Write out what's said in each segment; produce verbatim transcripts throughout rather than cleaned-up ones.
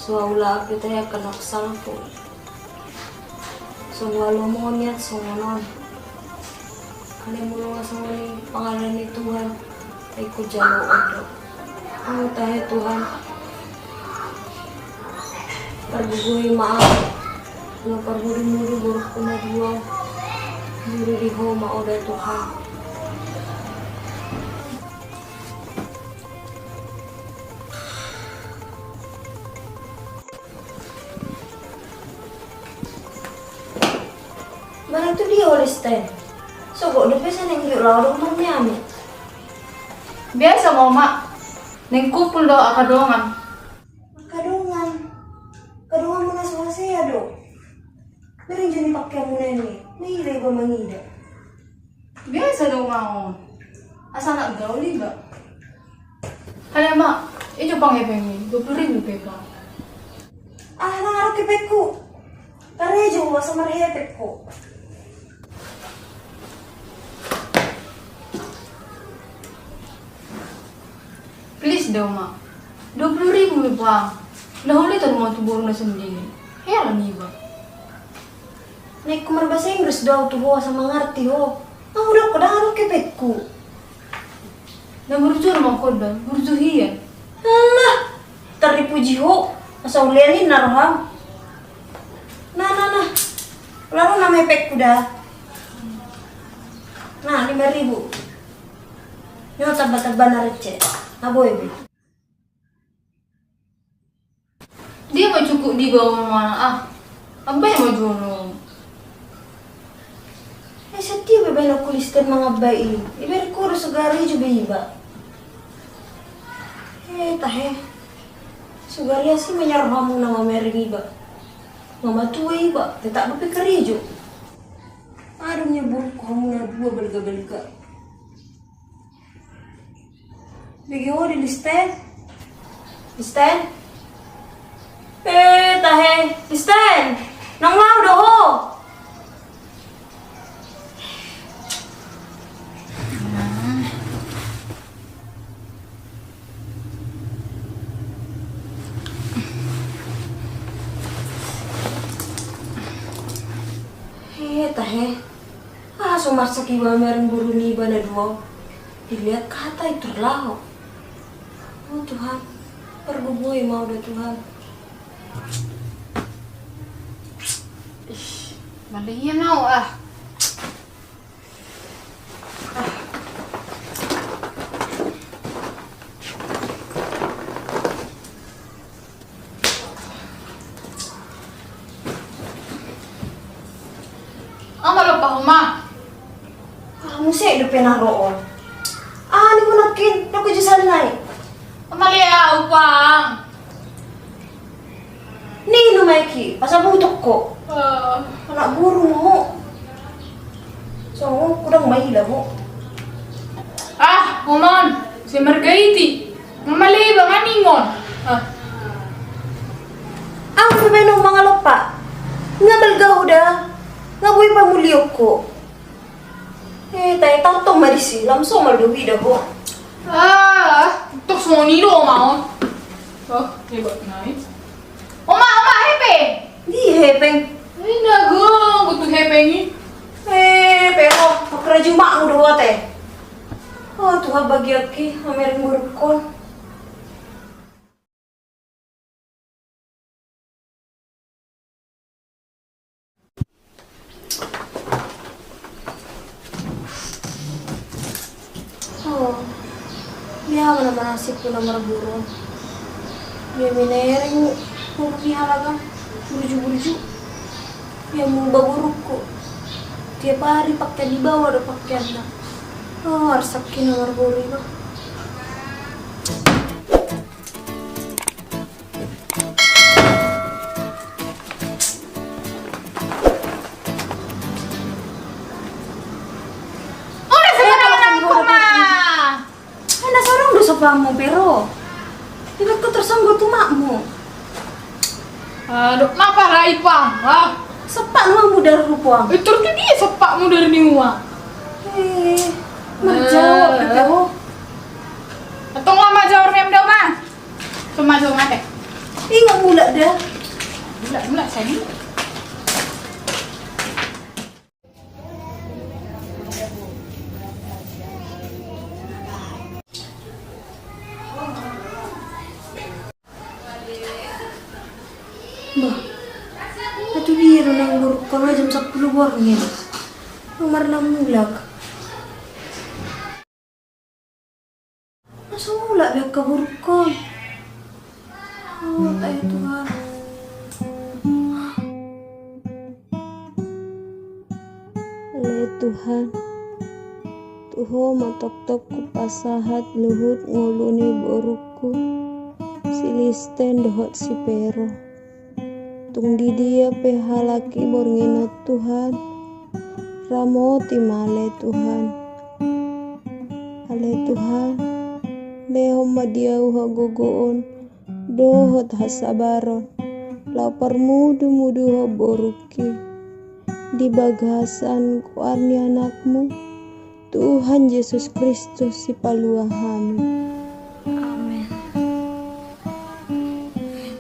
Tua ula ape tahe angka na salpu. Songon alo moniat songon on. Alai molo songon i pangaran ni Tuhan, ai hujalo ondo. Au tahe Tuhan. Pargogoi ma au. Ula parmudu-mudu borungku na dua. Juru di Ho ma oda Tuhan. Barang tu dia oleh stand. Sogot dope sa nang yuk lawan rumah ni ami. Biasa ma, Oma. Nang kumpul do angka dongan. Angka dongan. Angka dongan muna suasea do. Bering jani pakai muna ini. Mila iba mangida. Biasa do ma on. Asa anak gaul iba. Hale ma, ijo pang hepeng i, dua puluh ribu pe ba. Ah, nang adong hepengku. Karejo asa marhepeng ho. Please do ma. Dua puluh ribu pe ba. Na hole tadi ma tu boru na sendiri. Heran iba. Naik ku marbahasa Inggris do au tu ho asa mangarti ho. Au do ho dang adong hepengku. Na burju ma ho da, burju hian. Alah, tardipuji ho, asa ulean i na roham. Nah, nah, nah. Lalu nama hepengku da. Nah, lima ribu. Nyo tamba-tamba na recce. Abo ebe. Dia ma cukup di bawah mana ah. Abbai ma jolo. Eh, setia be baen ho listen mangabbai i. Ibereng ho do sugari jo be iba. Eh, tahe. Sugari asi menyar hamu na mamereng iba. Nga matua iba, tetap dope karejo. Adong ni buruk hamu na dua balga-balga. Bege ho di listen. Listen. Eh, tahe. Listen. Nang lau do ho. Eh, tahe. Ah, so marsak iba mamereng boru niba na dua. Dilihat hata i turlaho. Oh Tuhan, pargogoi ma au da Tuhan. Ih, malihin au ah. Ama lo pa homa. Ah, muse dope na ro on. Ah, ni ku nangkin, na ku jusan nai. Ama le au pang. Ni no maiki, asa butuk ko. Ah. Anak guru mo. So, kudang maila mo. Ah, Omon, si margaiti. Nga male iba nga ningon. Ah. Au pe baen ho mangalompa. Nga balga ho da. Nga boi pamulion ho. Eh, tahe tantong ma disi, lam somal do huida ho. Ah, tok songon i do ma on. Oh, hebat nai. Oma, oma, hepeng. Di hepeng. Ini nago, butuh hepeng i. Eh, pero, pakerajo umakmu do ho ate. Oh, Tuhan bagianki, mamereng borukkon. Oh, dia mana nasibku na marboru. Dia minereng boru ni halaga burju-burju. Dia mubah borukku. Tiap hari pakai dibawa do pakaianna. Oh, arsakki na marboru iba. Ora sebenarnya koma. Ena sorong do sopamu pero. Tidak kau tersanggup tu makmu. Aduh, napa rai pang? Ah. Sepak nu amu dar rupuang. Itu tuh dia sepak mu dari niwa. Eh, menjawab gitu. Tong lama jawab nem dong mah. Cuma jawab mate. Ingot mulak da. Mulak, mulak, sayang. Bah, atu dia do naeng borungkon, jam sampulu borngin. Nunga marnamulak. Masa mulak be angka borungkon? Oh, ale Tuhan. Ale Tuhan, tu Ho ma tongtong hupasahat luhut ngolu ni borungku, si Listen dohot si Pero. Tung di dia pe halak i borngin on, Tuhan, ramoti ma ale Tuhan. Ale Tuhan, lehon ma di ahu hagogoon dohot hasabaron, laho parmudumuduhon borungki di bagasan goar ni Anak-Mu, Tuhan Jesus Kristus, Sipalua hami. Amen.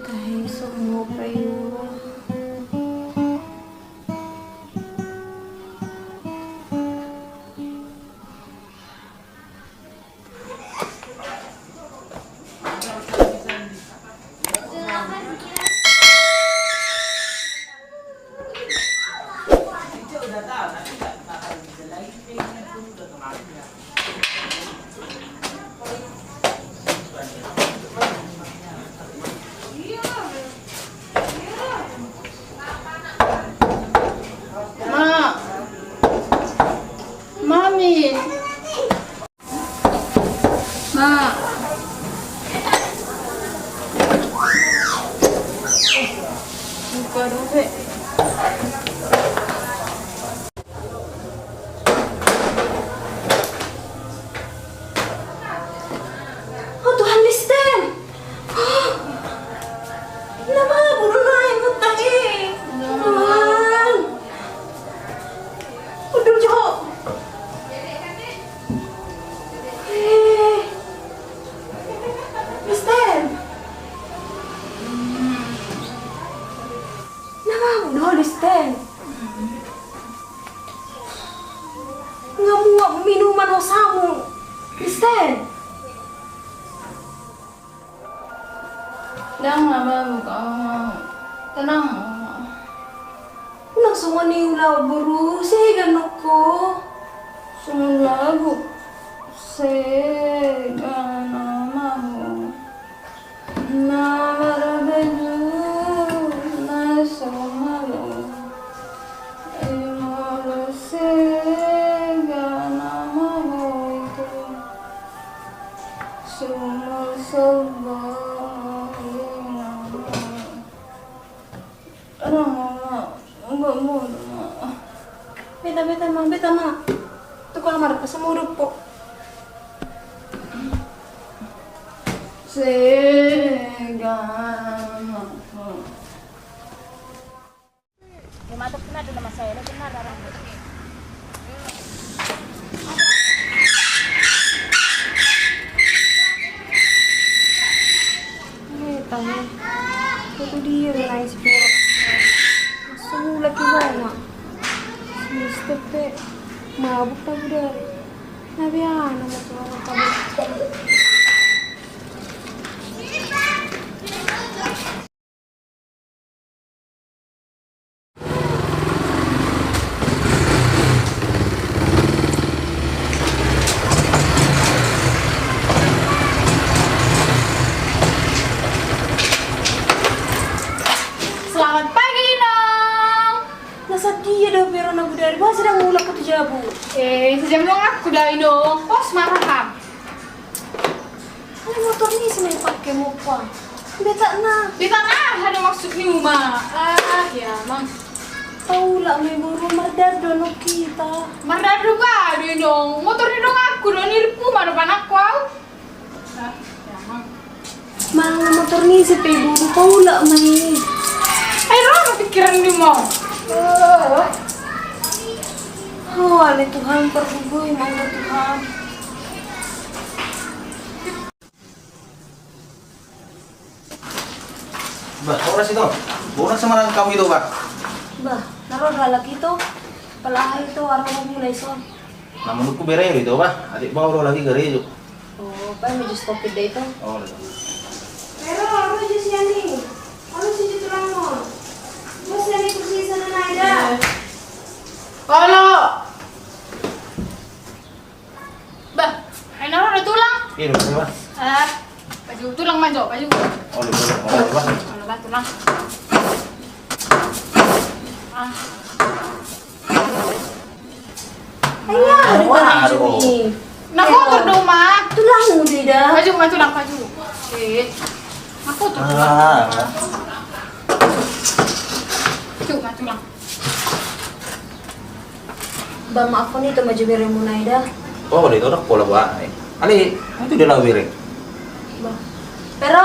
Tahe songon i. Ma. Mami. Ma. Buka dope. Oh, Tuhan, Listen. Oh. Na mabuk do naeng hutang i. Tuhan. Udah, Jo. Eh. Listen. Na mabuk do, Listen. Nga muap minuman hosamu, Listen. Ndang na mabuk au, Ama. Tenang, Ama. Unang songon i ulaon, boru, sega nangkin ho. Songon lagu, sega na mabuk. Na marbaju na so malo, i molo sega na mabuk. Sumur sombong i na mabuk. Adong, Ama. Enggak mau, Ama. Beta, beta, Ama, beta, Ama. Tu kamar, pas mau dopo. Sega, Ama. Mantap, kena dulu, Mas, saya. Benar, Ama. Eh, tahu. Itu dia, menangis. Semula gimana? Mister P. Mabuk, tahu dari. Nabi anak, mau keluar, tahu. Selamat pagi, Inong. Na sadia do Pero na budari, boha sedang mulak tu jabu? Eh, sejam doang aku da, Inong. Pos marham. Alai motor ni ise na dipake mukua? Beta na. Beta na, aha do maksud ni uma? Ah, ya, Mang. Paulak ma i, boru, mardadu do annon hita. Mardadu aha do, Inong? Motor ni donganku do, nilpun ma do panangko au. Ah, ya, Mang. Mang, motor ni ise pe, boru, paulak ma i. Ai ro ma pikiran ni, Mang. Oh, ale Tuhan, pargogoi ma au, Tuhan. Bah, horas ito. Bona semangat kamu ito, bah. Bah, na ro do halak ito. Pala aha ito, arga mulai so. Na menurutku bere ito, bah. Atik bah, ro lagi garejo. Oh, bah, mi jus kopi deh ito. Oh, udah. Pero, ro jus yani. Ro jus itu lang mo. Bos yani kursi sana naik dah. Olo. Bah, ai na ro do tulang. Iya, udah, bah. Ah, pajo tulang ma jo, pajo. Oh, udah, bah. Olo, bah, tulang. Ah. Ai, ya, ada tulang. Waduh. Na kotor do, ma. Tulang udah dah. Pajo ma tulang, pajo. Eh. Na kotor do, ma. Ah. Pajo ma tulang. Bah, maaf, on ito ma jo beremuna i da. Oh, ito ndang pola bah. Ale, itu dia lah bere. Bah. Pero.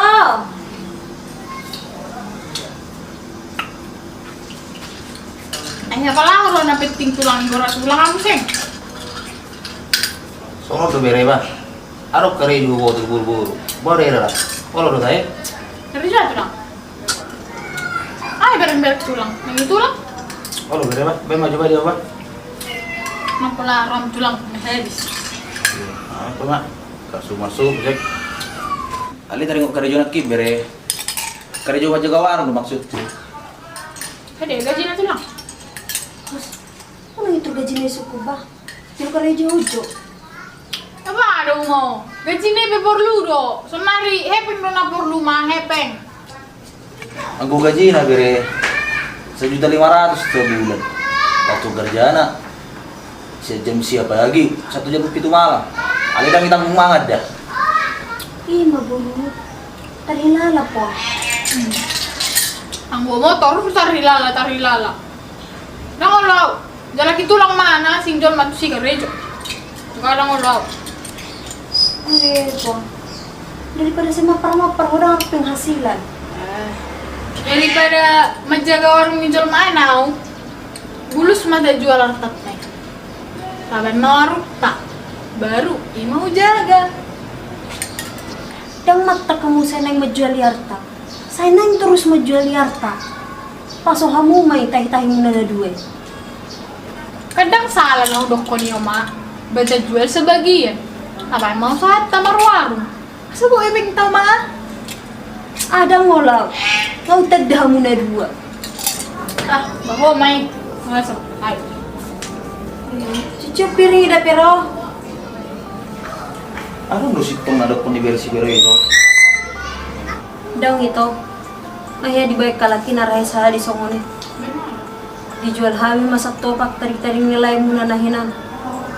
Hanya pala ro na penting tulang, ibarat tulang, anu seng. Songon tu bere bah. Adong karejo botul buru-buru. Baru era lah. Olo do tahe. Karejo tulang. Ai bereng-bereng tulang. Nang i tulang. Olo bere bah. Baen ma jo bah dia bah. Nang pola rom tulang. Habis. Ah, apa mak? Kasu masuk cek. Ale taringot karejo nangkin bere. Karejo manjaga warung do maksudku. Ada gajina tulang. Terus, mana itu gajina suku bah? Jolo karejo jo. Apa do mau? Gajina pe porlu do. Sonari hepeng do na porlu ma hepeng. Anggo gajina bere sajuta lima ratus sabulan. Waktu kerjana sian jam sia pagi, satu jam pitu malam. Ale ndang itanggung mangan da. Ima boru. Tarhilala po. Hmm. Anggo motor tarhilala, tarhilala. Ndang olo au. Jala i tulang ma na asing jolma tu si karejo. Ndang olo au. Ego. Daripada sai mampar-mampar, ndang penghasilan. Eh. Daripada manjaga warung ni jolma na au. Bulus ma tajual arta nai. Tabaen ma warungta. Baru ima hujaga. Ndang matak hamu sai naeng manjuali arta. Sai naeng torus manjuali arta. Paso hamu ma i tahi-tahimuna na dua i. Kan ndang sala na hudokkon i, Oma. Ba tajual sebagian. Tabaen ma usaha ta marwarung. Asa boi hepengta, Oma. Ah, ndang olo au. Nga hutanda hamu na dua. Ah, bah ho ma i. Masa, ai. Cuci piring i da, Pero. Adong do sintong na dokkon ni bere si Pero ito. Ndang ito. Nga hea dibaen halak i na rahe sahali songon i. Dijual hami ma satopak taring-taring ni laemuna na hinan.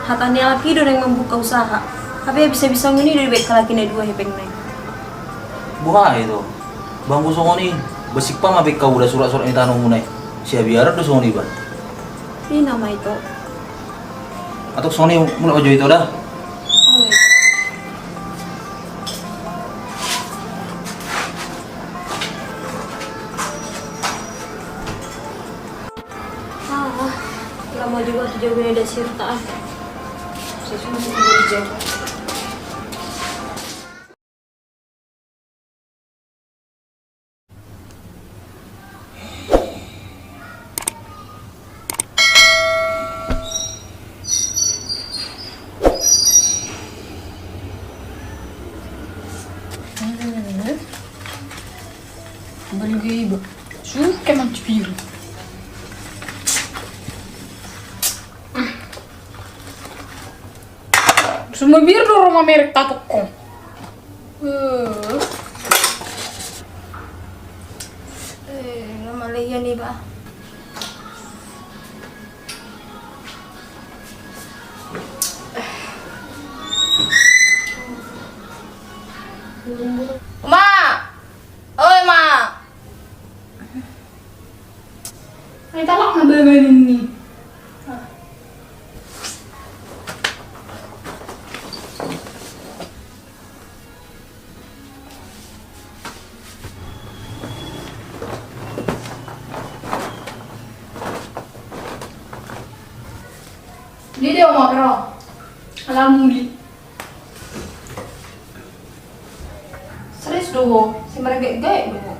Hata ni halak i do naeng mambuka usaha. Hape bisa-bisa songon i do dibaen halak i na dua hepengna i. Boha ito. Ba anggo songon i, basik pa ma baen hau da surat-surat ni tanomuna i. Siabiaran do songon i ba. Ina ma ito. Atok songon i mulak ma jo ito da. Ah, lama juga tu jago ni da sirta ah. Sesuai masih tinggal di jago. Balik iba. Suka mancuci piring. Semua bir do rumah merek tapuk kong. Eh. Eh, mama leia ni ba. Ma! Oi, Ma! Ai talak na babaen ni. Dia dia mau kero. Alam muli. Serius do ho, si merengek gaek do ho.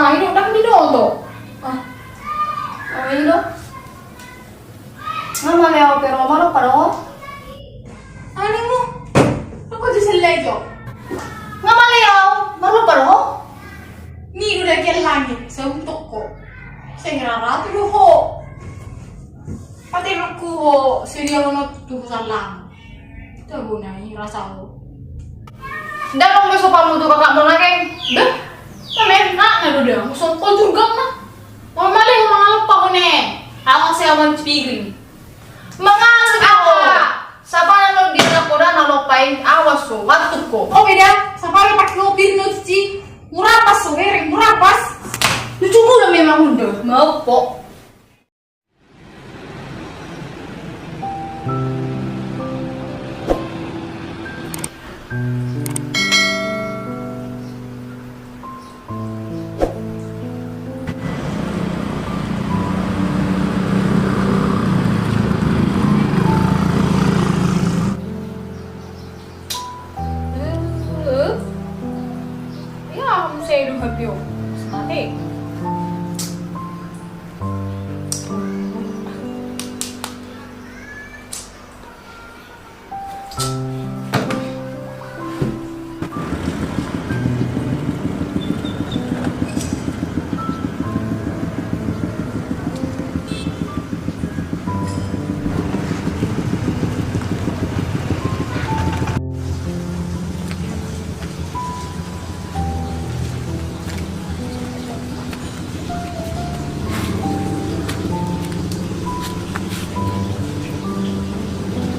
Ai do, ndang binoto. Ah. Oh, i do. Nga male au, Pero, malo pado ho? Ani mu. Aku di selejo. Nga male au, malo pado ho? Ni do lagi langit, seuntuk ko. Saya kira ratu do ho. Pati aku ho, sedia lo tu salang. Tabona i rasa ho. Ndang molo sopanmu tu kakakmu nangkin. Dah. Tamen, nak, nak, udah, udah. Musuh kau jurgam, nak. Mau male, mau male, apa kau, nih? Awas ya, awan piring. Mangalop ho. Sapa na lo di anak koda na lo pain, awas ho, batuk ho. Oh, beda. Sapa na pakai opir no cuci. Murapas ho, bereng, murapas. Lucu mulu memang, udah. Mau po. Ia, muse do H P ho. Mate.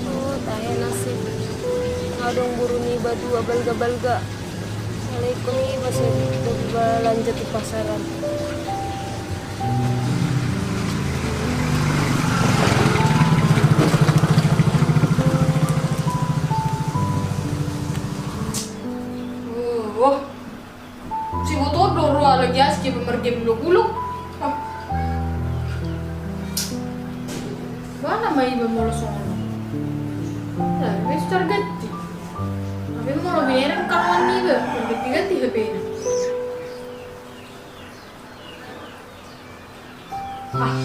Oh, tahe nasib. Adong boru niba dua balga-balga. Alai ingkon iba sai balanja tu pasaran. Oh, oh. Siboto do roha lagi asi ke pemergen ulo-ulo. Ah. Mana ma iba molo songon on? Nah, iba sudah ganti. Tapi molo binereng kawan iba, ganti-ganti H P-na. Ah,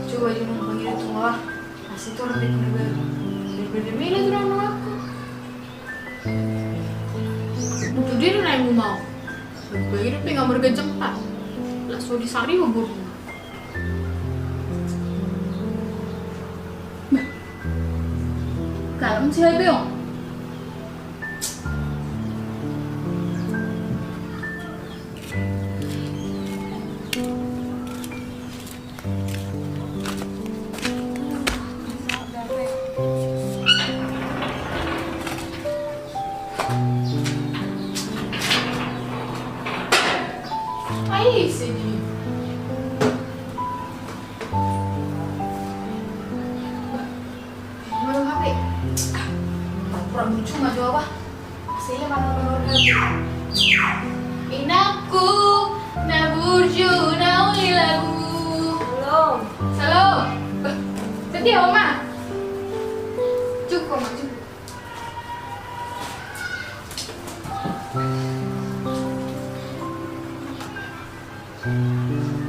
coba aja nang pangido tu Mamak. Asi tu orang pekuna baru. Daripada mela tu orang nang aku. Itu dia nang mau. Bagi-bagi dope nga marga Jepang. Lah so disari ma boruna. Kalem si Habeong. Ai sedih. Mana H P? Pura burju ma jo bah. Sini mana nomor H P? Inangku na burju na uli lagu. Salam. Salam. Bah, sedih Oma. Cukup Oma, cukup.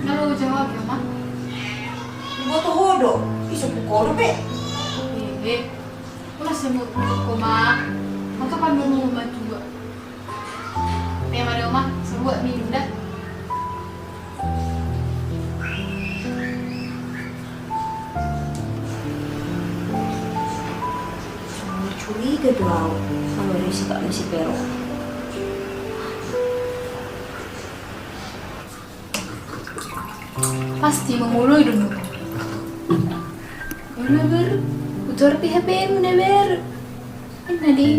Nga lo jawab ya, Oma? Diboto ho do. Iso buko do pe. Eh, eh. Una semut ko ma. Maka pan mau ma dua. Pe ma do ma, sebuat minum dah. Curiga do au, kalau ada sikap ni si Pero. Pasti mangoloi do. Mana baru? Utor P H P mu na baru. Ini di.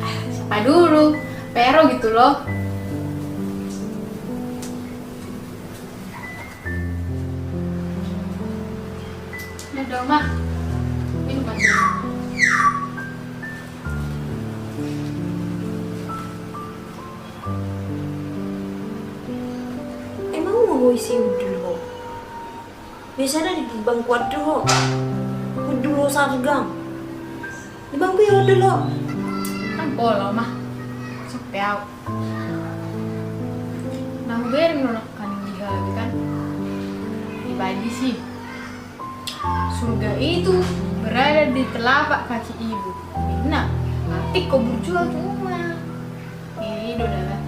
Ah, siapa dulu? Pero gitu loh. Ini dong, Mak. Minum aja. Emang mau isi udul ho? Biasanya di bangku aduh ho. Udul ho sargang. Di bangku ya udul ho. Kan pola mah. Sepeau. Na hubereng do nangkaning di hami kan. Dibaen disi. Surga itu berada di telapak kaki ibu. Ninna, atik ho burju tu uma. I do da.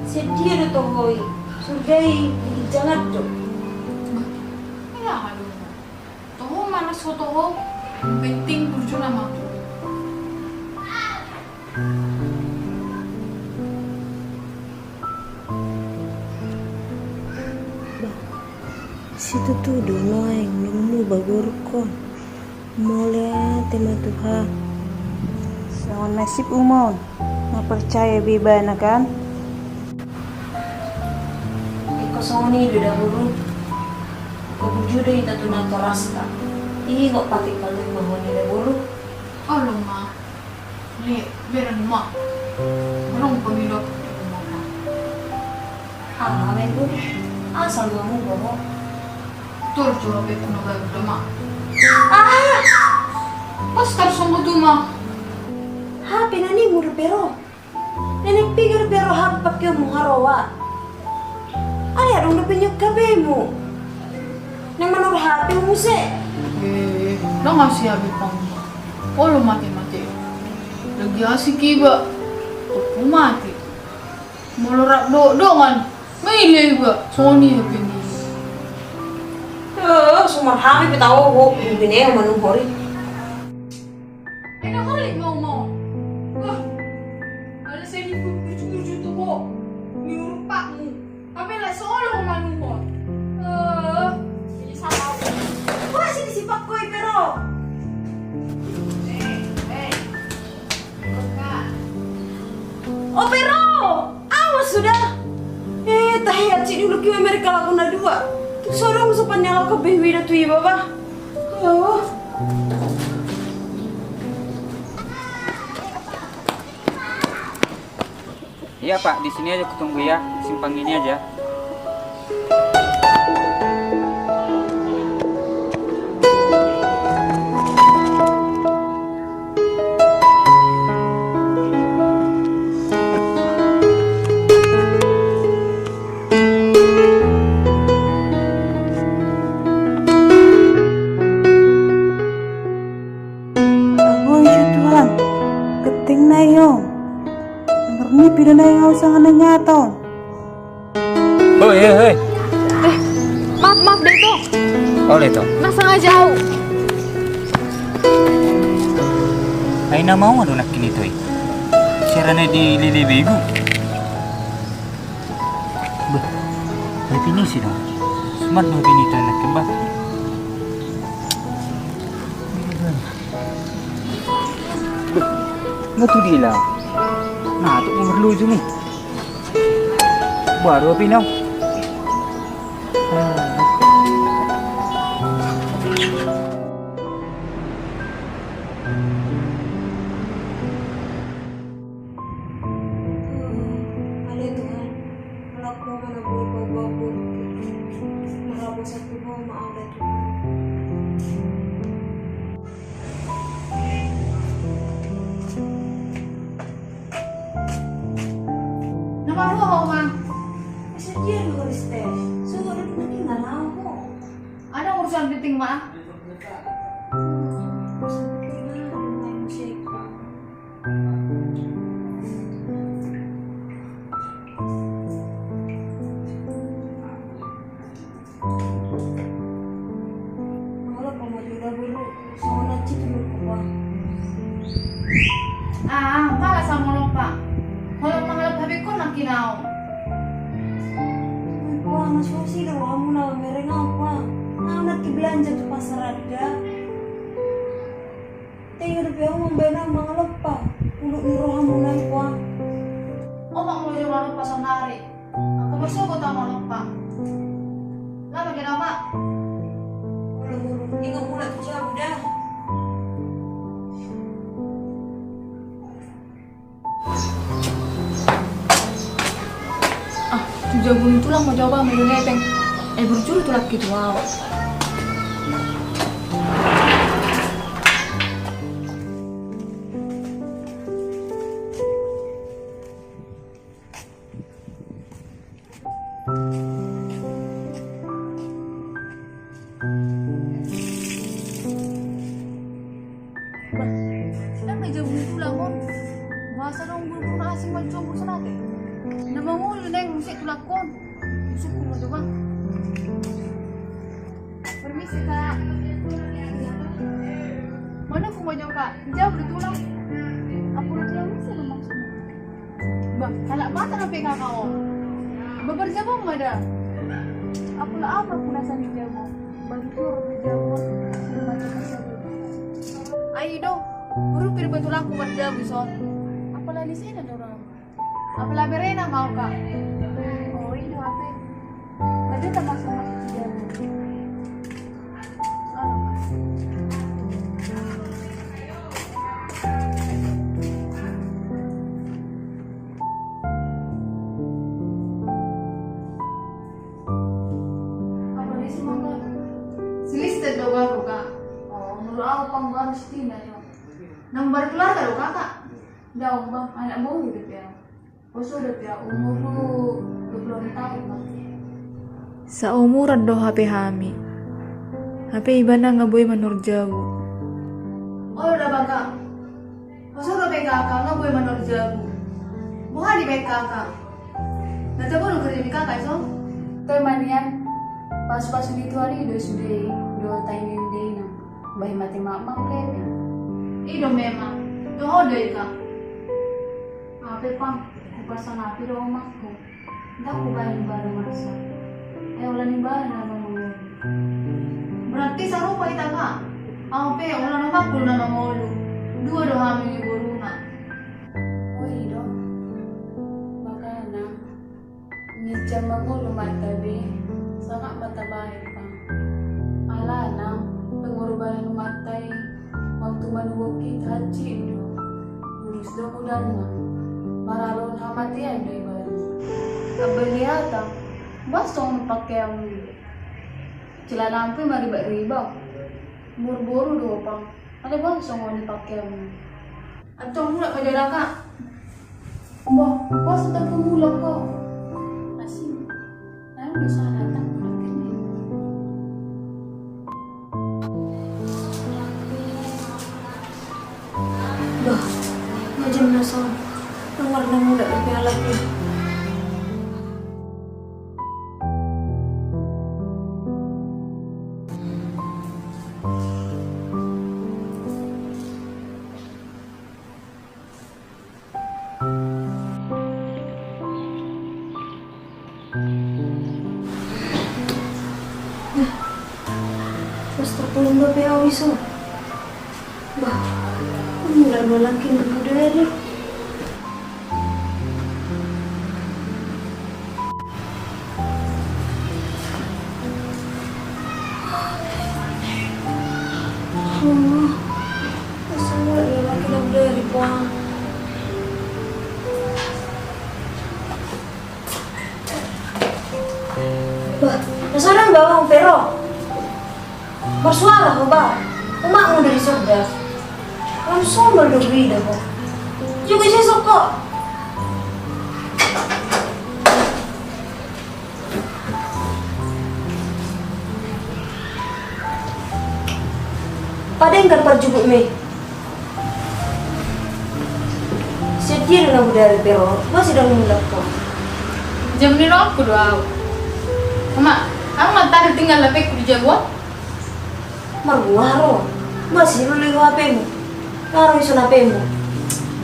Sian dia do toho i? Surga i di ginjang an do. Bah, ia aha do. Toho ma na so toho, penting burju nama. Bah, situtu do nuaeng ningmu ba borungkon. Mauliate ma Tuhan. Songon nasib uma on, na percaya be ibana kan. Ingkon songon i do da boru. Ingkon burju do hita tu natorasta. Ingot patik palui ma honi da boru. Olo ma. Le, bereng ma. Bereng pemilot. Ah, mengku. Asal ma mu boho. Tor jo H P ku na baru da ma. Ah! Pas tar songo tu ma. H P na nimu do Pero. Nenek piga do Pero H P pakeonmu haroa. Alai adong dope nion H P mu. Naeng manoro H P mu muse. Eh, ndang asi H P pang. Olo mate-mate. Lagi asik iba. Tunggu mate. Molo rap do dongan. Maila iba. Songon i H P ni. Eh, sumar H P pe tau ho. Bine ho manung hori. Eda holik mau mau. Wah. Ada saya di burju-burju tu ho. Ni urupakmu. Tapi lah solo manung ho. Eh, ini salah. Wah, sini si Pak Koi Pero. Eh, eh. Buka. Oh, Pero. Awas sudah. Eh, tahe aci dulu kiwa mereka laku na dua. Tu sorong sopan yang laku behwi da tu iba bah. Oh. Iya, Pak, di sini aja kutunggu ya, simpang ini aja. Ago ijo Tuhan, genteng nai on. Marmimpi do nai on sanga na nyata on. Hoi, hoi, hoi. Eh, maaf, maaf, Daito. Oh, Daito. Nggak sengaja, au. Ai na mau ado nangkin ito i. Siaran di lili begu. Beh, definisi dong. Smart do ini tuh anak kembang. Beh, nggak tuh dia lah. Nah, tuh nomor lu aja nih. Baru apa ini? Ale Tuhan, alak Ho ma na boi paubahon borungki. Marhaposan tu Ho ma au da Tuhan. Na marroha ho ma. Asa dia do Horis teh. Sudah duduk nanti nggak mau ho. Ada urusan penting ma. Urusan penting ma, ada main musik. Molo pamaju da boru, songon na cik dulu kupa. Ah, pala sa molo pa. Molo mangalap H P kon na kinaon. Wah, na susi do hamu na mereng apa? Au na belanja tu pasar ada. Tengok dope au mambaen au mangalompa. Uluk ni roha muna i kuang. Omak molo jo mangalompa sonari. Angka masogot au mangalompa. Lama gena omak. Olo guru, ingot muna tu jabu da. Ah, tu jabu ni tulang ma jabu ma do hepeng. Eh, burju do tulang ki tu au. Mana ku mau jauh, Kak? Jauh betul lah. Aku udah bilang sih memang semua. Bah, halak Batak na pe kakak on. Babar jago ma da. Aku lah apa aku rasa di jago. Baru tur di jago. Ai do, buru pir betul aku marjago ison. Apalagi sih ada orang. Apala berena mau, Kak. Oh, ini apa? Tadi tak masuk masuk di jago. Apa dia semua, Kak? Silistet do baru, Kak. Oh, menurut aku pang baru setina ya. Nang baru keluarga do, Kakak? Daong, Bang, anak bau gitu ya. Poso do pe au, umur dua puluh tahun, Bang. Saumuran do hape hami. Hape ibana nga boi manurjabu. Olo da, Bang, Kak. Poso do pe kakak nga boi manurjabu. Boha dibaen kakak? Na tabo do kerja ni kakak, so? Toe ma nian. Pasu-pasu ni Tuhan i do sude, do taindainang. Bahen mate mamang lebe. I do memang. Toho do i, Kak. Hape pang, hupasangapi do omakku. Ndang hubaen ibana marsak. Ai holan ibana na mamangolu. Berarti sarupa hita, Kak. Au pe holan omakku na mangolu. Dua do hami ni boruna. Oh, i do. Makana. Ngincar mangolu ma tabe, sangap ma tabaen pang. Alana, pengorbanan ni Tuhanta i, waktu manuhuk hita hansit do. Lurus do mudarna. Maralo hamatean do ibana. Abang ni hata, boha songon pakeanmu? Celanamku i maribak-ribak. Boru-boru do pang. Alai boha songon i pakeanmu? Antong mulak ma jala, Kak. Bah, bah, sudah pun mulak kau. Asing. Lalu di sana tak mulak ini. Bah, macam nasa. Nomor enam mulak lebih alatnya. Pas terpulung dope au iso. Bah, mulak do langkin budaya deh. Bah, na so dang bawang, Pero. Marsuara ho, bah. Omakmu do di sorga. Langsung do huida ho. Juga sisuk ho. Padenggan parjugutmi. Sian dia do na budari, Pero, boha so dang mulak ho? Jam ni rohangku do au. Oma, au nga tadi tinggal hapengku di jago. Marbuah ro. Boha so dilului ho hapemu? Nga ro ison hapemu.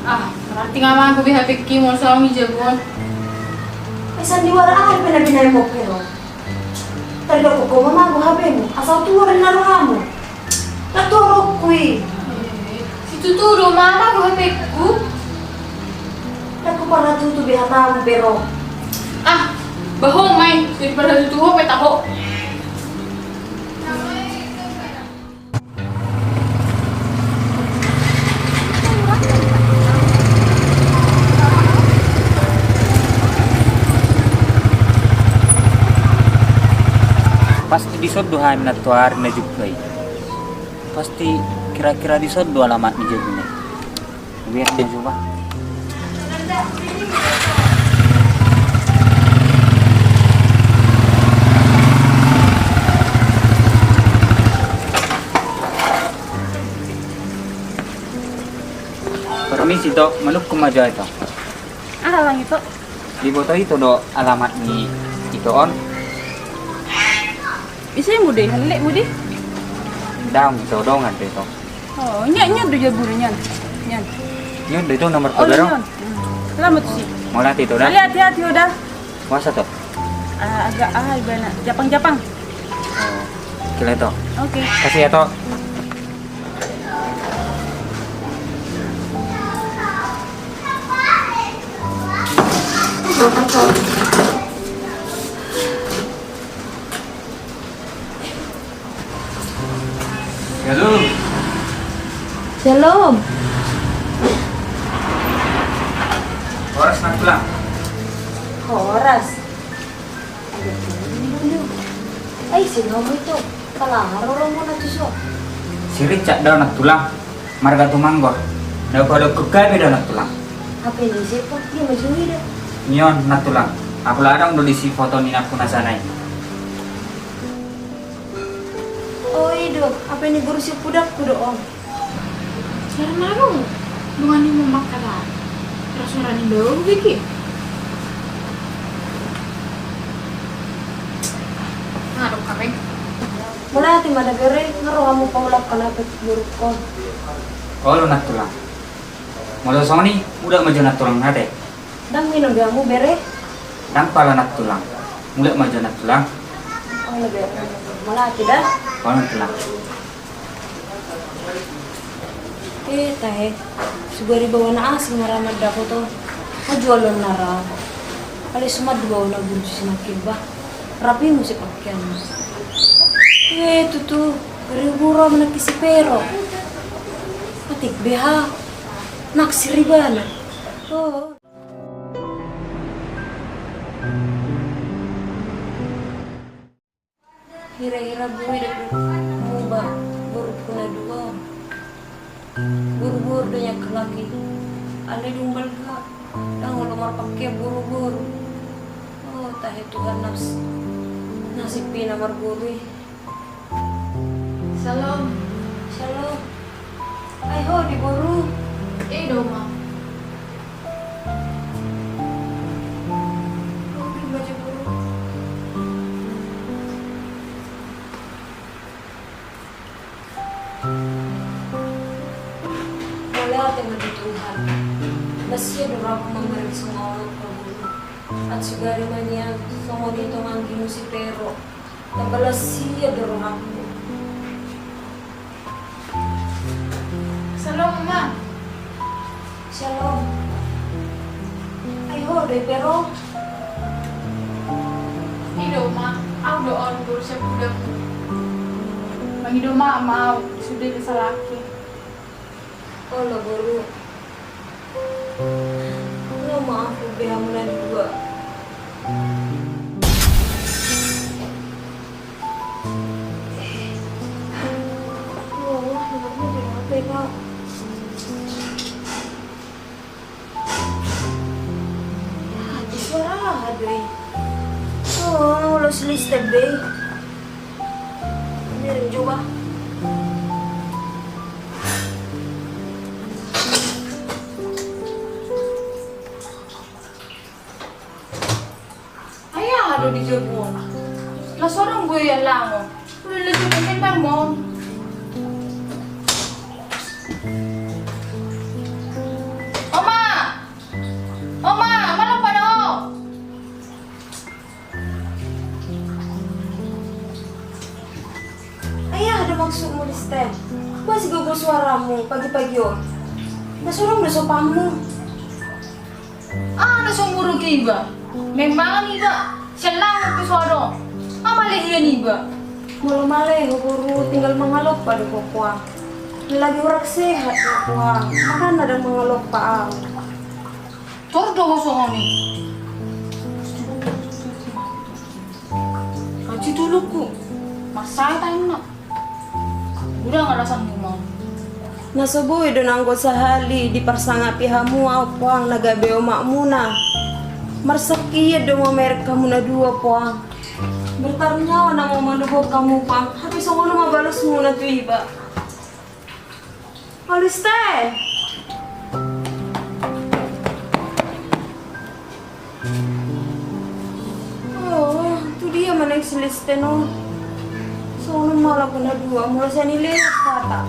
Ah, berarti nga mago be hapengki molo so au i jago on. Ai sandiwara aha pe na binaen ho, Pero? Tadi dokkon ho ma mago hapemu, asal tuor ninna rohamu. Ndang tuor rohangku i. Situtu do ma mago hapengku. Ndang huparhatutu be hatamu, Pero. Ah, bah ho ma i, so diparhatutu ho pe taho. Pasti dison do hami nantoari na jumpa i. Pasti kira-kira dison do alamat ni jaguna i. Biar dia coba. Permisi, Ito, manungkun ma jo, Ito. Aha, Bang Ito? Diboto Ito do alamat ni ito on? Ise muse, hellek muse? Ndang, ito dongan do ito. Oh, nian, nian do jabur nian. Nian. Nian do ito nomor. Oh, pagar, nian. Selamat sih. Mauliate ito da. Hati-hati ito da. Puasa ito. Ah, agak ah ibana japang-japang. Oh, kira ito. Oke. Kasih ya ito. Shalom. Shalom. Horas, Nang Tulang. Horas. Ai, si nomu ito. Pala ro romo na tuso. Si Richard do, Nang Tulang. Marga Tumanggor. Dao hudok gabe do, Nang Tulang. Hape ni si Epon, dia maju i da. Nian, Nang Tulang. Apala adong do disi foto ni inangku na sana i. Oh, i do, hape ni boru siapudakku do on. Jarang adong dongan ni mama kada. Rasura ni bau biki. Adong kareng. Mauliate ma da bere, nga ro hamu paulak kan hape borungkon. Olo, Nang Tulang. Molo songon i, mulak ma jo, Nang Tulang, ate. Ndang minum be hamu bere? Ndang pala, Nang Tulang. Mulak ma jo, Nang Tulang. Olo be. Mauliate da. Olo, Nang Tulang. Eh, tahe. Sugari baoa na asing na ra mandapot on. Ajualon na ra. Alai suman do baoa na burju sinangkin, bah. Rapi muse pakeanna. Eh, tutu. Gari ubu ro manangkin si Pero. Atik B H. Naksir ibana. Oh. Hira-hira boi do muba borungku na dua on. Boru-boru do nian halak i. Alai dung balga, ndang olo marpakean boru-boru. Oh, tahe Tuhan, nas-, nasib i na marboru i. Shalom. Shalom. Ai ho di boru. I do ma. Ho di ma jo boru. Mauliate ma di Tuhan. Nasida do rohangku mamereng songon on, boru. Atik sugari ma nian songon i tonga anggimu si Pero. Tamba las ia do rohangku. Shalom, Ama. Shalom. Ai ho do i Pero? I do ma, au do on boru siapudakku. Mangido maaf ma au, sude do salangku. Olo boru. Olo, maaf be hamu na dua. Olo, maaf be, Pak. Ya, di suara lah, aduh. Oh, lo selis tebe. Ini ring coba. Ai aha do di jabu on? Las adong boi alangon. Udah lagi pengen bangun. Oma! Oma, malam pada om. Ai aha do maksudmu, Liste? Boasa gogo suaramu pagi-pagi on? Las adong do sopanmu? Ah, na so muruk iba. Memang iba sian laho pe so adong. Ah, male hian iba. Molo male ho boru, tinggal mangalompa do ho, Puang. Lagi hurang sehat ho, Puang. Makana ndang mangalompa au. Tor do ho songon i. Kaji tulukku. Marsata inna. Udah ngalasan ngomong. Na so boi do nanggo sahali diparsangapi hamu au, Puang, na gabe omakmuna. Marsangkian do mamereng hamu na dua, Puang. Bertaruh nyawa nang manogot hamu, Puang. Hape songon on ma balosmuna tu iba. Alus te. Oh, tu dia ma naeng si Liste on? Olo, malah kena dua, mulai sani lepas kata.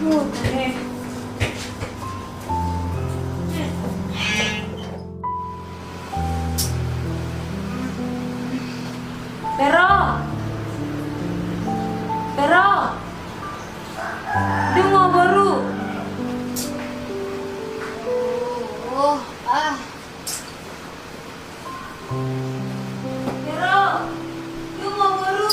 Duh, tahe. Pero! Pero! Dung ho, boru! Oh, ah. Pero! Dung ho, boru!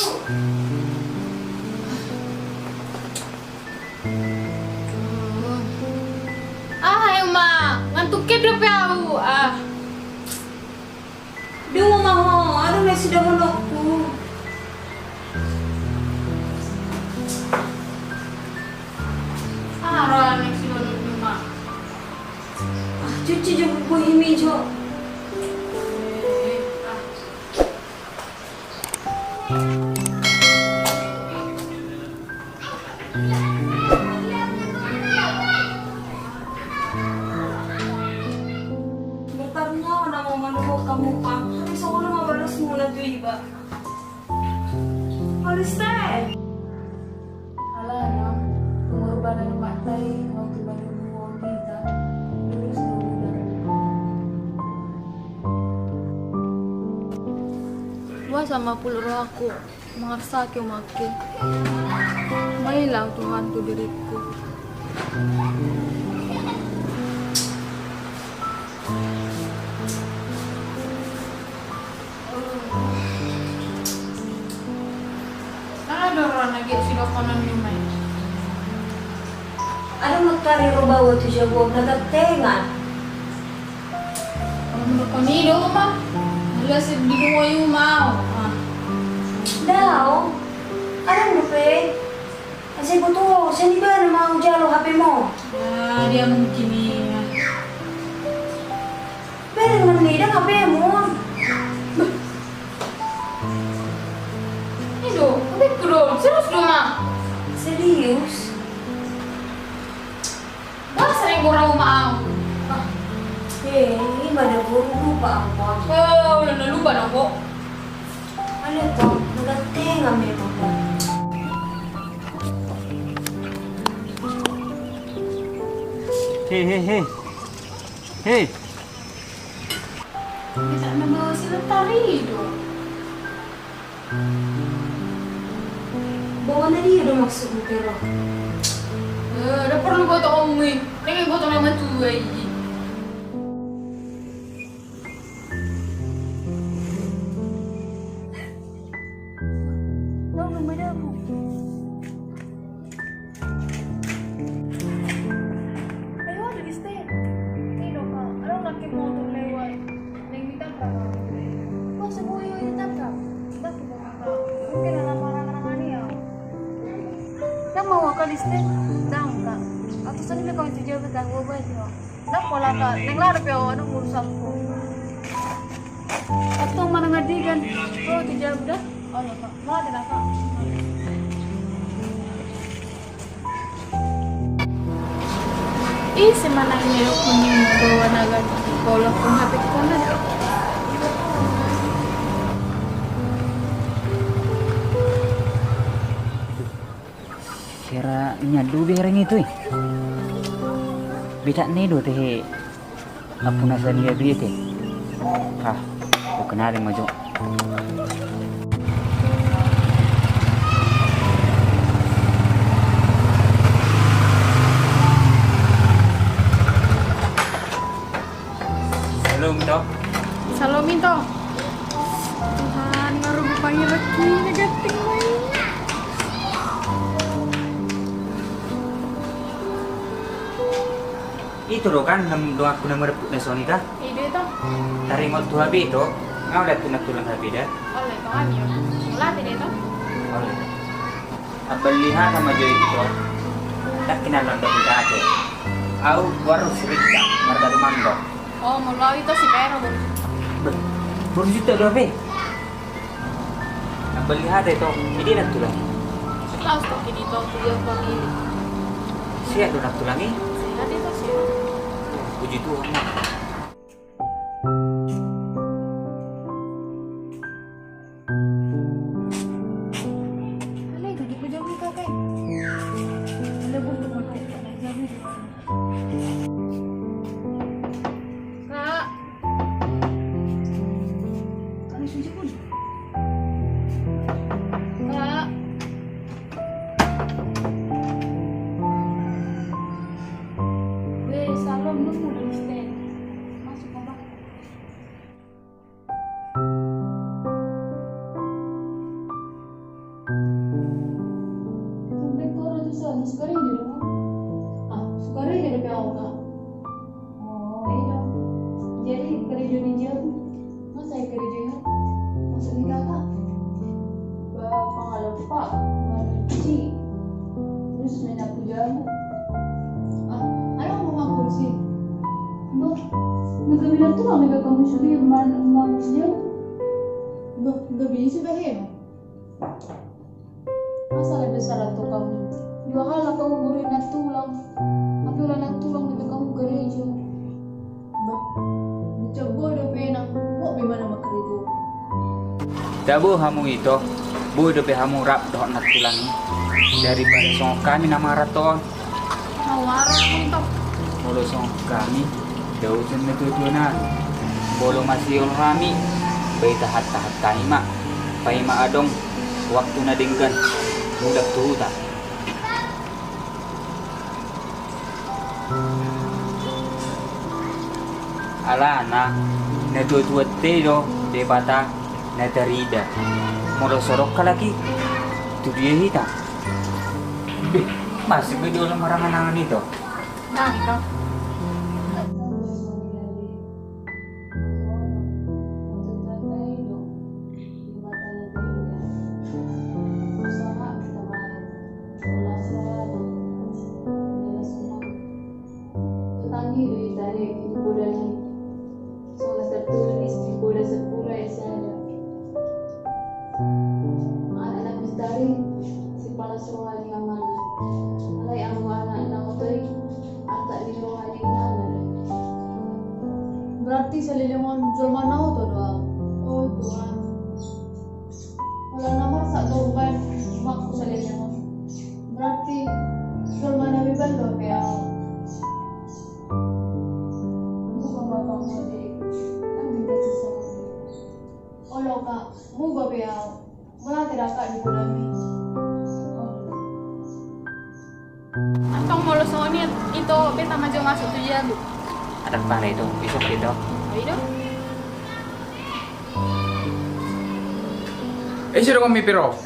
Ah, ayo ma, ngantuk dope au, ah. Dung ho ma ho, adong na sidohononku. Ah, ro na sidohononku ma. Ah, cuci jo bohimi jo. Eh, ah. Bertarung nyawa na mau manunggu kamu, Pak. Habis aku nama balas muna tu iba. Balas teh. Alana, pengorbanan mata i, waktu baru nuon kita, terus kemudian. Luas sama pulut rohaku. Mangarsake umakku. Mailang Tuhan tu diringku. Aha do roha na get sidohonon ni ma i? Adong nangkin ro baoa tu jabu on na gantengan. Olo, molo koni do ma. Molo asa di rumah i ma au. Ah. Daong. Adong dope. Asa iboto ho, sian ibana ma au jalo H P-mu. Ah, dia mungkin i. Bere ma ni, dang H P-mu. Beh. I do, H P-ku do. Serius do ma? Serius. Bah, sering gora uma au. Ah. Eh, ima da gora lupa au. Eh, udah na lupa dong kok. Ale kok, na gantengan memang, Bang. Hei, hei, hei. Hei. Minta nama si Lestari do. Baoa na dia do maksudmu, Pero? Eh, nda porlu botoonmu i. Nunga boto na matua i. Tau na madamu. Ayo, ada di stand. Ini dong, Kak. Ada lagi motor lewat. Neng ditabrak. Kok semua ini ditabrak? Ditabrak, Kak. Mungkin ada orang-orang ini ya. Yang mau, Kak, di stand? Tahu, Kak. Atau sering dia kau itu jawab, Kak. Gua buat, Kak. Nda pola, Kak. Neng lada pe au, anu, urusanku. Atau mana ngadigan? Oh, tu jam dah. Oh, iya, Kak. Lada dah, Kak. Ih, si manang ni aku ni bawa naga pola pun H P kita na. Sera nyadu bereng itu, eh. Beta ni do tehe. Aku nasa dia bete. Ah, aku kenalin maju. Halo, Mito. Halo, Mito. Tuhan, ngarubu pangirat ki, na ganting main. Itu do kan, nam doakku na mereput na soni ta? Ido itu. Taringot tu H P itu, ngau lihat tu natulang H P da. Oleh, kau ani, ya. Mulai tidak itu? Oleh. Abang lihat sama Joy itu. Tak kenal nonton kita aja. Au baru cerita, marga Tumando. Oh, molo au ito si Pero, boru. Beh, boru juta do be. Abang lihat ito, ini natulang. Laos tu kini to, kuliah family. Sehat do natulang i? Sehat ito, sehat. Puji Tuhan, Mak. Pak, mari. Terus main aku jamu. Ah, ayo mau makan sih. Bah, nggak bilang tuh, nggak kamu sudah main, makan jamu. Bah, nggak bisa, bah, ya. Masa lebih salah tuh kamu? Dua hal kau guru nantulang. Tapi ulah nantulang dengan kamu gereja. Bah, bocah bodo pe nang, mau be mana makarejo. Tabo hamu ito, bodo pe hamu rap dohot nantulang i. Daripada songon hami na maraton. Molo songon hami, dauson na tuatua nami. Molo masihol hami, bai tahan-tahan hami ma. Paima adong waktu na denggan, mulak tu huta. Alana, na tuatua te do Debata na tarida. Molo so adong halak i, tu dia hita? Beh, masuk be dia olo marangan-angan ito. Nah, ito. Tutangi do hita, eh, di poda ni. Songon tertulis di poda sepuluh ayat sada. Anak misteri, sipalas roha ni amana. Alai anggo anak na oto i, arta ni roha ni inana do. Berarti saleleng on jolma na oto do au. Oh, Tuhan. Molo na marsak do umbahen umakku saleleng on, berarti jolma na bebal do pe au. Muba ma au songon i, nang di desa on. Olo, Kak, muba be au. Mauliate da, Kak, di podami. Antong molo songon i, ito pe tama jo masuk tu jabu. Adong tanda ito, isuk ito. Ayo do. Eh, ise do ho, Piro?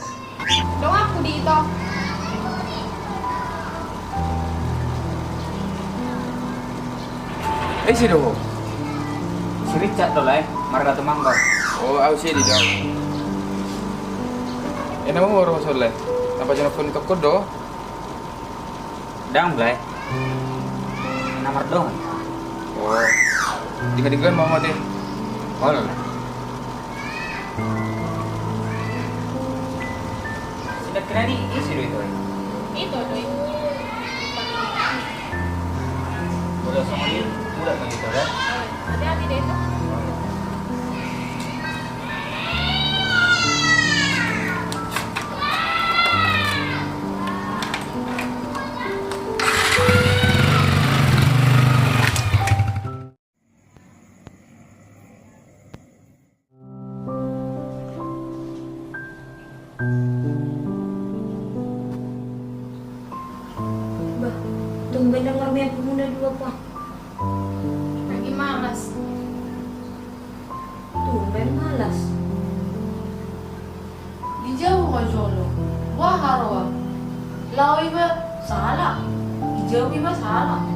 Donganku di ito. Eh, ise do ho? Si Richard do, Lae, marga Tumangga. Oh, au si di do. Eh, nama moro so, Lae? Napa jana pun tokon do? Dang, Blai. Na mardongan. Oh. Dingka-dingka ma mate. Olo. Sudah kena ni, isi do ito. Ito do ito. Udah sama ini, udah begitu ya. Hati-hati deh itu. Bah, tumben dang marmeam hamu na dua, Pa. Lagi malas. Tumben malas. Dijou ma jolo. Boha roha? Lao iba salah. Dijou iba salah.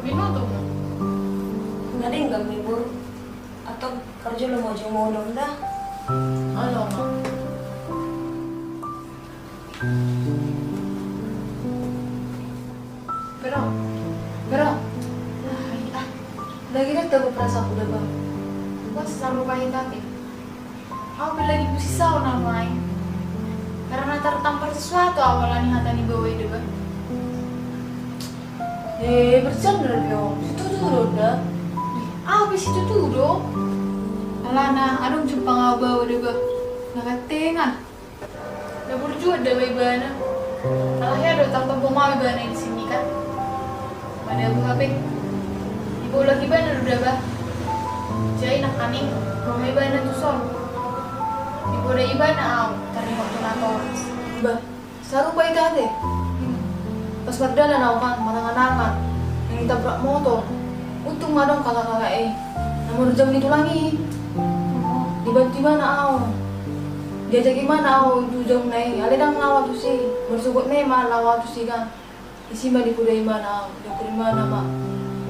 Binoto ma. Na denggan ma i, boru. Antong parjolo ma jo modom da. Olo ma. Bro, bro. Ah, ah. Lagi da tabo perasaanku da, Bang. Bos, sarupa hita pe. Au pe lagi pusing saut na nuaeng. Karena tertampar sesuatu au ala ni hata ni baoa i da, Bang. Eh, bercanda da, Bang. Situtu do da. Au pe situtu do. Alana adong jumpang au baoa da, Bang. Na gantengan. Na burju da ba ibana. Alai hea do tartompa ma ibana di sini kan. Pada buha pe. Dibolak ibana do da ba. Jadi nangkaning ro ma ibana tuson. Dipoda ibana au tarlumobi tu natoras. Bah, sarupa hita ate. Pas mardalan au kan, marangan-angan. Naeng ditabrak motor. Untung ma adong kakak-kakak i na marujam ni tulang i. Dibantu ibana au. Diajak ibana au tu jabu na i. Alai dang lao au tusi. Marsogot na i ma lao au tusi kan. Disi ma dipoda ibana au. Diukur ibana ma.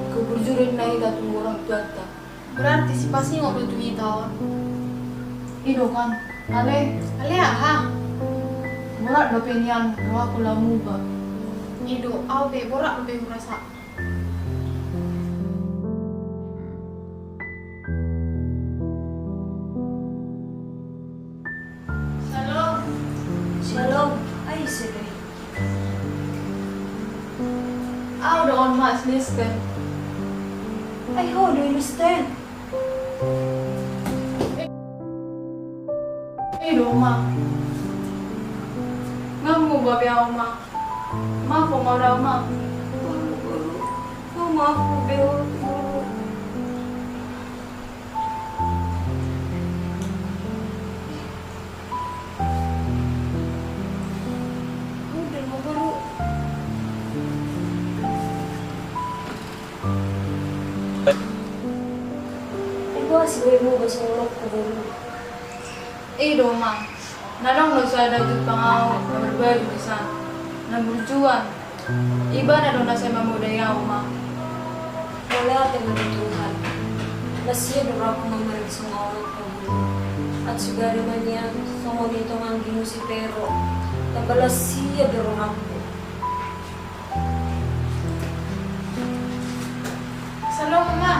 Keburjuran na hita tu orang tuanta. Berarti sipasingot do tu hita on. I do kan. Alai. Alai aha? Borat dope nian rohangku laho muba. I do, au pe borat dope hurasa. Shalom. Shalom. Ai ise be? Au do on, Ama, si Listen. Ai ho do i, Listen? I do, Ama. Nga muba be au, Ama. Maaf, Ama, da, Ama. Boru, boru. Nga maaf be au, boru. Udah, Ama, boru. Ibu asli ibu bahasa Maroko, boru. I do, Ama. Na adong do sada jumpang au na marbaju di san, na burjuan. Ibana do na sai mamodai au, Ama. Mauliate ma di Tuhan. Las ia do rohangku mamereng songon on, boru. Aut sugari ma nian songon i tong anggimu si Pero. Tamba las ia do rohangku. Shalom, Ama.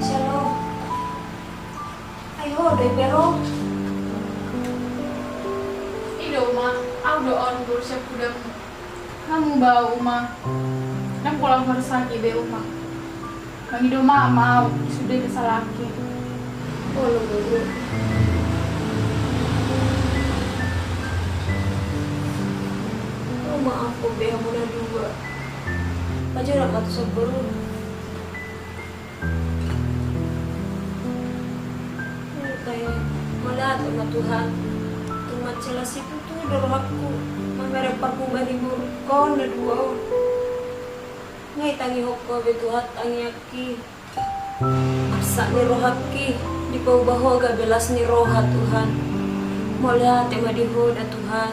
Shalom. Ai ho do i, Pero? I do, Uma, au do on boru sian pudamu. Nga muba au, Uma. Ndang pola humarsak be, Uma. Mangido maaf ma au di sude kesalaanki. Olo, boru. Uma, ampun be hamu na dua. Pajorat ma tuson, boru. Mauliate ma Tuhan. Tung mansai las situtu do rohangku mamereng parhumbaon ni borungkon na dua on. Nga itangihon Ho be Tuhan tangiangki. Arsak ni rohangki dipauba Ho gabe las ni roha, Tuhan. Mauliate ma di Ho da, Tuhan.